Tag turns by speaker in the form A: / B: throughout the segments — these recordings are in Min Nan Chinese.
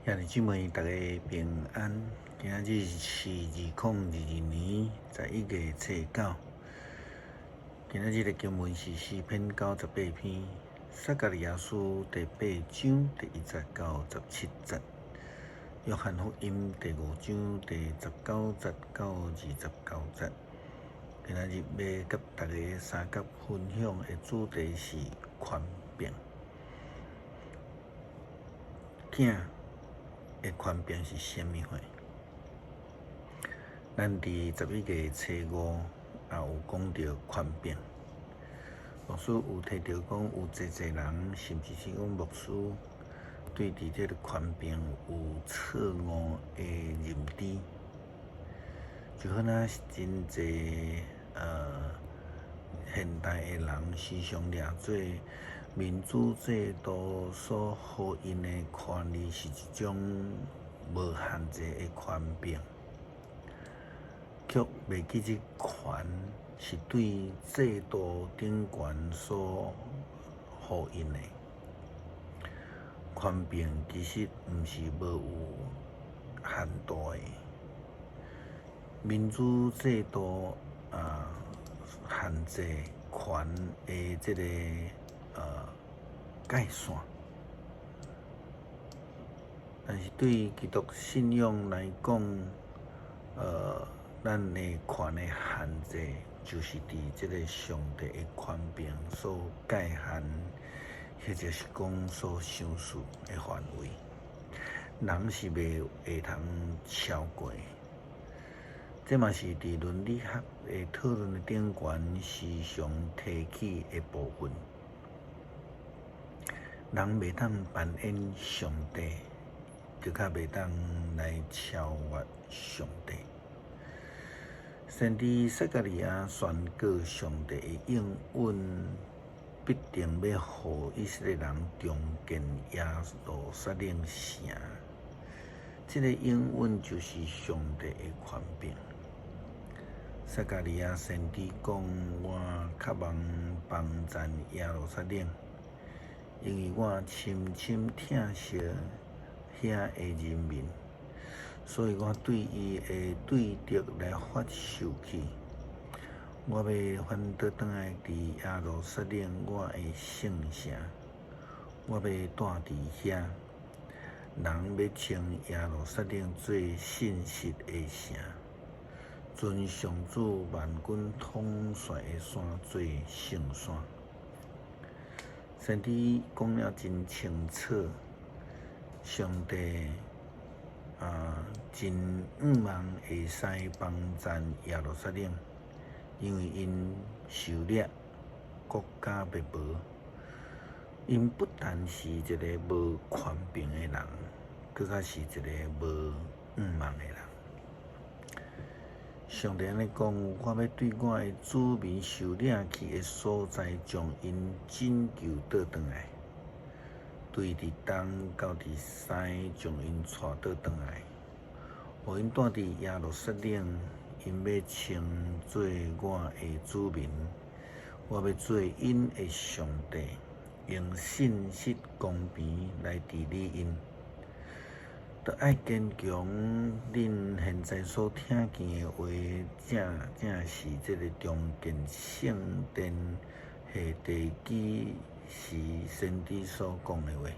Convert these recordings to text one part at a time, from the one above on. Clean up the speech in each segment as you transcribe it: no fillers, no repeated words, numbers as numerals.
A: 兄弟姊妹，逐家平安。今仔日是2022年11月初9。今仔日的經文是詩篇98篇，撒迦利亞書第八章第一節到十七節，約翰福音第五章第十九節到二十九節。今仔日欲佮大家相佮分享的主題是權柄。囝的權柄是啥物貨？咱佇十一月初五也有講著權柄。牧師有提著講，有濟濟人，甚至是講牧師，對佇這个權柄有錯誤的認知。就好若是真濟現代的人時常掠做民主制度所予𪜶的權利是一種無限制的權柄，卻袂記這權是對制度頂懸所予𪜶的。權柄其實毋是無有限度的。民主制度啊，限制權的這个界線，但是對基督信仰來講，咱的權的限制，就是佇這个上帝的權柄所界限，或者是講所賞賜的範圍，人是袂會通超過。這嘛是佇倫理學的討論的頂懸時常提起的部分。人袂當扮演上帝，閣較袂當來超越上帝。先知撒迦利亞宣告上帝的應允，必定欲予以色列人重建耶路撒冷城。這个應允就是上帝的權柄。撒迦利亞先知講：我渴望幫贊耶路撒冷，因為我深深疼惜遐的人民，所以我對伊的對敵來發受氣。我欲反倒轉來佇耶路撒冷我的聖城，我欲蹛佇遐，人欲稱耶路撒冷做信實的城。尊上主萬軍統帥的山做聖山。先知講了真清楚，上帝啊真向望會使幫贊耶路撒冷，因為𪜶受掠，國家滅無。𪜶不但是一个無權柄的人，閣較是一个無向望的人。上帝按呢講，我欲對我的子民受掠去的所在，將𪜶拯救倒轉來；對佇東到佇西，將𪜶帶倒轉來，予𪜶蹛佇耶路撒冷，𪜶欲稱做我的子民，我欲做𪜶的上帝，用信實公平來治理𪜶。著愛堅強，恁現在所聽見的話，正正是這个重建聖殿下地基時先知所講的話。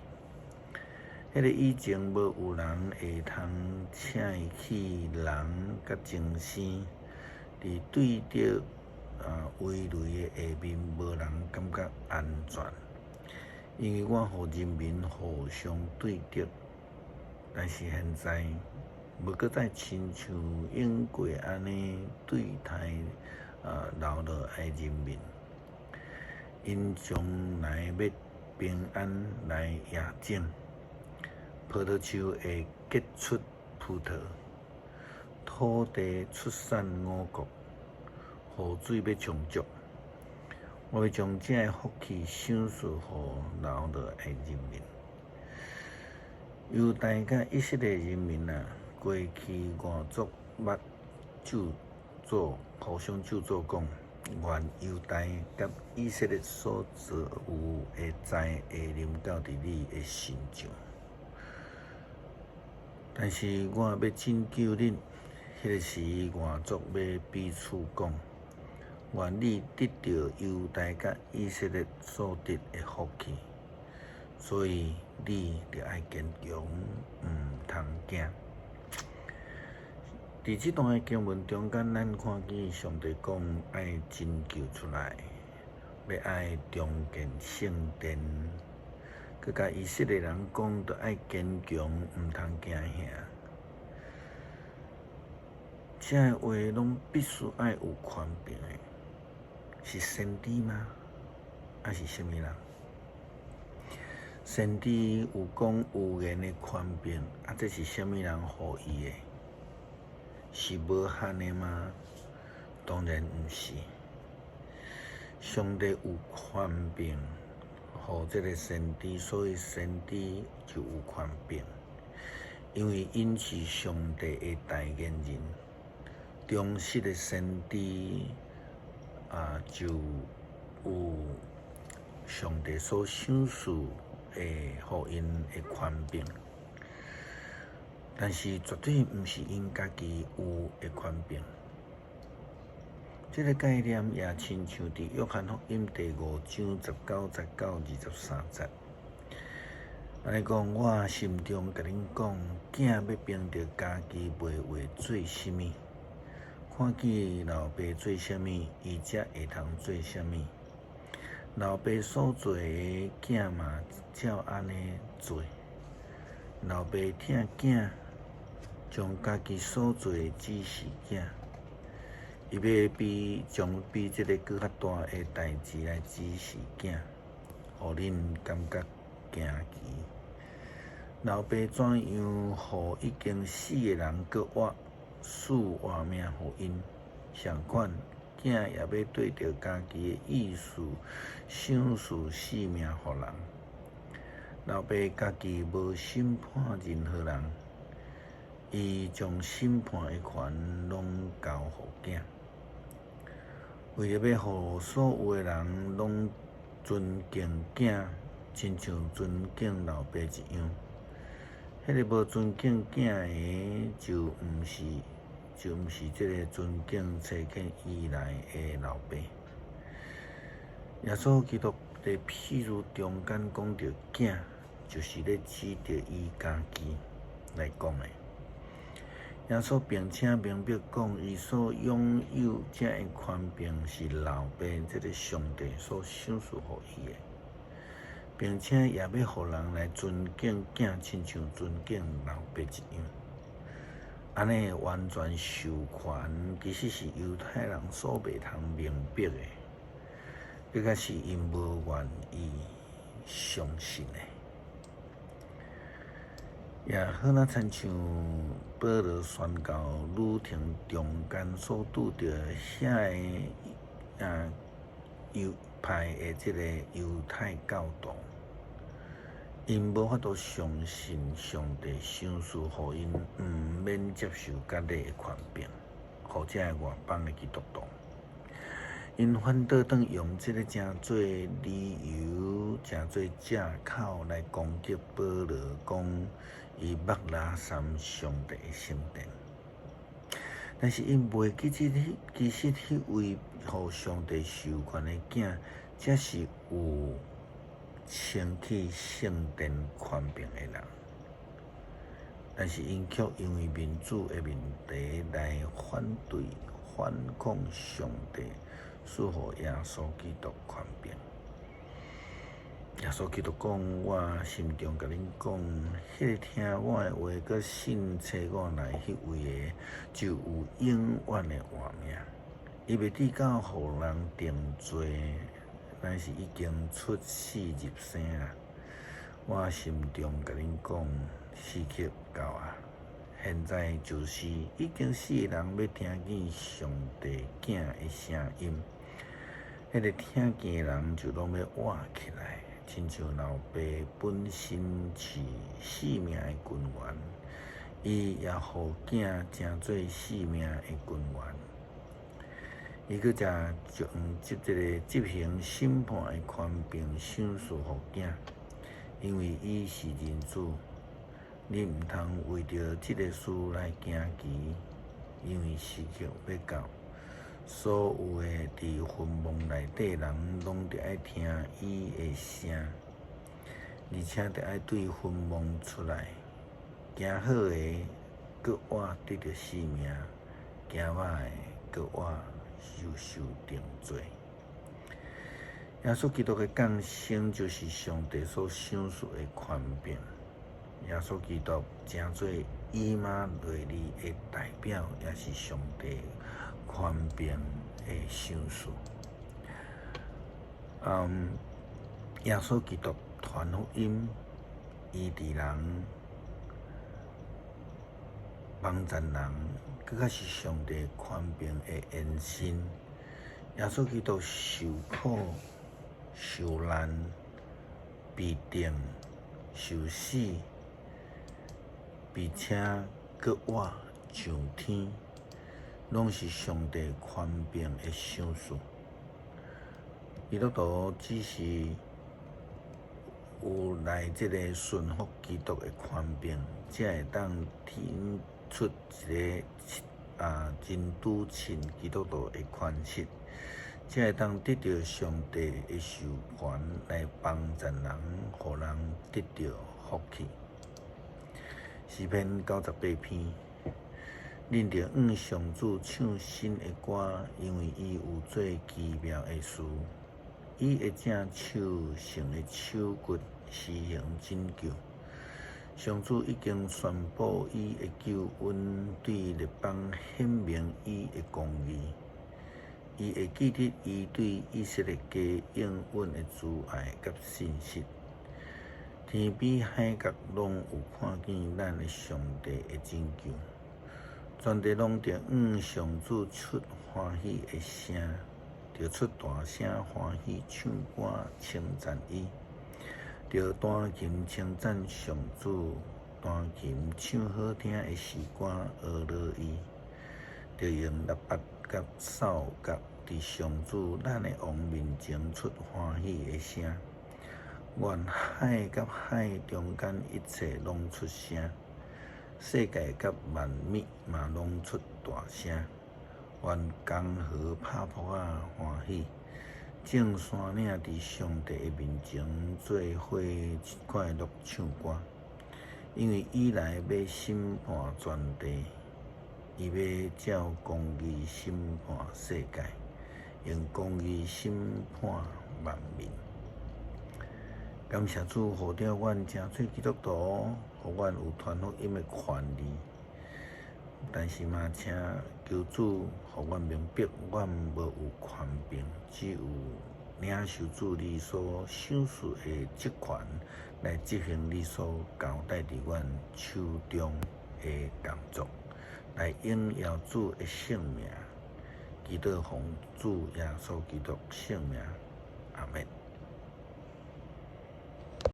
A: 彼个以前無有人會通請去人佮精生，佇對敵啊圍雷的下面，無人感覺安全，因為我予人民互相對敵。但是現在，無閣再親像往過按呢對待啊留落來人民，𪜶將來欲平安來夜種，葡萄樹會結出葡萄，土地出產五穀，雨水欲充足。我欲將這个福氣賞賜予留落來人民。猶大佮以色列人民啊，過去外族捌咒詛，互相咒詛講，願猶大佮以色列所遭遇的災會臨到佇你的身上。但是我欲拯救恁，彼个時外族欲彼此講：願你得著猶大佮以色列所得的福氣。所以你著愛堅強，毋通驚。佇這段的經文中間，咱看見上帝講愛拯救出來，欲愛重建聖殿，閣共以色列人講，著愛堅強，毋通驚嚇。這个話攏必須愛有權柄的，是先知嗎？抑是啥物人？先知有講預言的權柄，啊，這是啥物人予伊的？是無限的嗎？當然毋是。上帝有權柄予這个先知，所以先知就有權柄，因為𪜶是上帝的代言人。忠實的先知啊，就有上帝所賞賜的予𪜶的權柄，但是絕對毋是𪜶家己有的權柄。這个概念也親像佇約翰福音第5章19節到23節。按呢講，我心中共恁講，囝欲憑著家己袂話做啥物，看見老爸做啥物，伊才會通做啥物。老爸所做的，囝嘛照按呢做。老爸疼囝，將家己所做的指示囝，伊欲比將比這个閣較大的代誌來指示囝，予恁感覺驚奇。老爸怎樣予已經死的人閣活，賜活命予𪜶，相款，囝也欲對著家己的意思賞賜性命予人。老爸家己無審判任何人，伊將審判的權攏交予囝，為著欲予所有的人攏尊敬囝，親像尊敬老爸一樣。彼个無尊敬囝的，就毋是這个尊敬差遣伊來的老爸。耶穌基督佇譬喻中間講著囝，就是咧指著伊家己來講的。耶穌並且明白講，伊所擁有這个權柄是老爸這个上帝所賞賜予伊的，並且也欲予人來尊敬囝，親像尊敬老爸一樣。按呢完全授權，其實是猶太人所袂通明白的，閣較是𪜶無願意相信的。也好若親像保羅宣教旅程中間所拄著遐个猶派的這个猶太教徒，𪜶無法度相信上帝賞賜予𪜶毋免接受割禮的權柄，予這个外邦的基督徒。𪜶反倒轉用這个成做理由，成做藉口來攻擊保羅，講伊欲拉三上帝的聖殿。但是𪜶袂記得，其實彼位予上帝授權的囝，才是有清去聖殿權柄的人。但是𪜶卻因為面子的問題來反對、反抗上帝賜予耶穌基督權柄。耶穌基督講：我心中共恁講，彼个聽我的話，閣信差我來彼位的，就有永遠的活命。伊袂至到予人定罪，乃是已經出死入生啦。我心中共恁講，時刻到啊！現在就是已經死的人欲聽見上帝囝的聲音，彼个聽見的人就攏欲活起來，親像老爸本身是生命的根源，伊也予囝成做生命的根源。伊閣才將這個執行審判的權柄賞賜予囝，因為伊是人子。你毋通為著這个事來驚奇，因為時刻欲到，所有的佇墳墓內底人攏著愛聽伊的聲，而且著愛對墳墓出來。行好的，閣活得著性命；行歹的，閣活又受定罪。耶穌基督的降生就是上帝所賞賜的權柄。耶穌基督成做以馬內利的代表，也是上帝權柄的賞賜。耶穌基督傳福音、醫治人、幫贊人，閣較是上帝權柄的延伸。耶穌基督受苦、受難、被釘、受死，並且閣活上天，攏是上帝權柄的賞賜。基督徒只是有來這个順服基督的權柄，才會當挺出一个真拄稱基督徒的款式，才會當得著上帝的授權來幫贊人，予人得著福氣。詩篇98篇，恁著向上主唱新的歌，因為伊有做奇妙的事。伊的正手成的手骨施行拯救。上主已經宣布伊的救恩，對列邦顯明伊的公義。伊會記得伊對以色列家應允的慈愛佮信實。天邊海角攏有看見咱的上帝的拯救，全地攏著向上主出歡喜的聲，著出大聲歡喜唱歌稱讚伊，著彈琴稱讚上主，彈琴唱好聽的詩歌呵咾伊，著用喇叭佮哨角佇上主咱的王面前出歡喜的聲。願海佮海中間一切攏出聲，世界佮萬物嘛攏出大聲。願江河拍噗仔歡喜，眾山嶺佇上帝的面前做伙快樂唱歌，因為伊來欲審判全地，伊欲照公義審判世界，用公義審判萬民。感謝主，呼召阮成做基督徒，予阮有傳福音的權利。但是嘛，請求主，予阮明白，阮無有權柄，只有領受主你所賞賜的職權，來執行你所交代佇阮手中的工作，來榮耀主的聖名。祈禱奉主耶穌基督聖名，阿們。